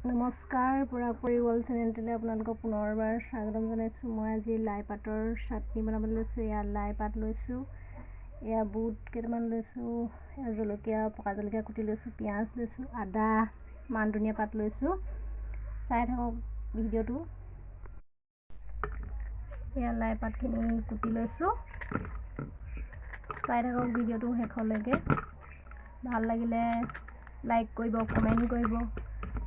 নমস্কাৰ, পৰাগপৰি ৱৰ্ল্ড চেনেলটোলৈ আপোনালোকক পুনৰবাৰ স্বাগতম জনাইছোঁ। মই আজি লাই পাতৰ চাটনি বনাবলৈ লৈছোঁ। এয়া লাই পাত লৈছোঁ, এয়া বুট কেইটামান লৈছোঁ, এয়া জলকীয়া, পকা জলকীয়া কুটি লৈছোঁ, পিঁয়াজ লৈছোঁ, আদা, মান ধনিয়া পাত লৈছোঁ। চাই থাকক ভিডিঅ'টো। এয়া লাই পাতখিনি কুটি লৈছোঁ। চাই থাকক ভিডিঅ'টো শেষলৈকে। ভাল লাগিলে লাইক কৰিব, কমেণ্ট কৰিব,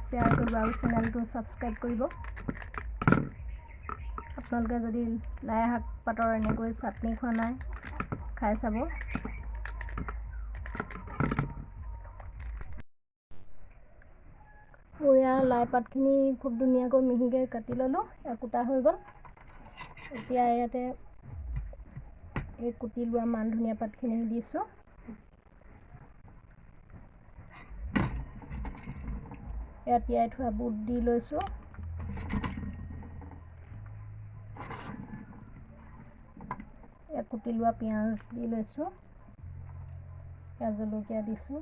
শ্বেয়াৰ কৰিব আৰু চেনেলটো ছাবস্ক্ৰাইব কৰিব। আপোনালোকে যদি লাই শাক পাতৰ এনেকৈ চাটনি খোৱা নাই, খাই চাব। মোৰ এয়া লাই পাতখিনি খুব ধুনীয়াকৈ মিহিকৈ কাটি ল'লোঁ, এয়া কুটা হৈ গ'ল। এতিয়া ইয়াতে এই কুটি লোৱা মান ধনিয়া পাতখিনি দিছোঁ। ইয়াত তিয়াই থোৱা বুট দি লৈছোঁ। ইয়াত কুটি লোৱা পিঁয়াজ দি লৈছোঁ। ইয়াত জলকীয়া দিছোঁ।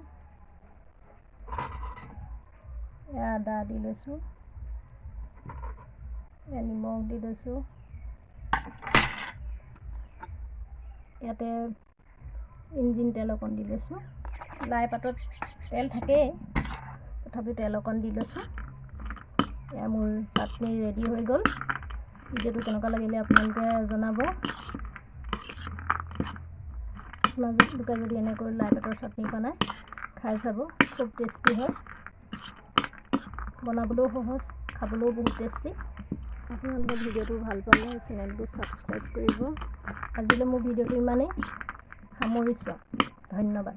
এয়া আদা দি লৈছোঁ। ইয়াত নিমখ দি লৈছোঁ। ইয়াতে ইঞ্জিন তেল অকণ দি লৈছোঁ। লাই পাতত তেল থাকেই, তথাপিও তেল অকণ দি লৈছোঁ। এয়া মোৰ চাটনি ৰেডি হৈ গ'ল। ভিডিঅ'টো কেনেকুৱা লাগিলে আপোনালোকে জনাব। আপোনালোকে যদি এনেকৈ লাই পাতৰ চাটনি বনায়, খাই চাব, খুব টেষ্টি হয়। বনাবলৈও সহজ, খাবলৈও বহুত টেষ্টি। আপোনালোকে ভিডিঅ'টো ভাল পালে চেনেলটো ছাবস্ক্ৰাইব কৰিব। আজিলৈ মোৰ ভিডিঅ'টো ইমানেই সামৰিছোঁ। ধন্যবাদ।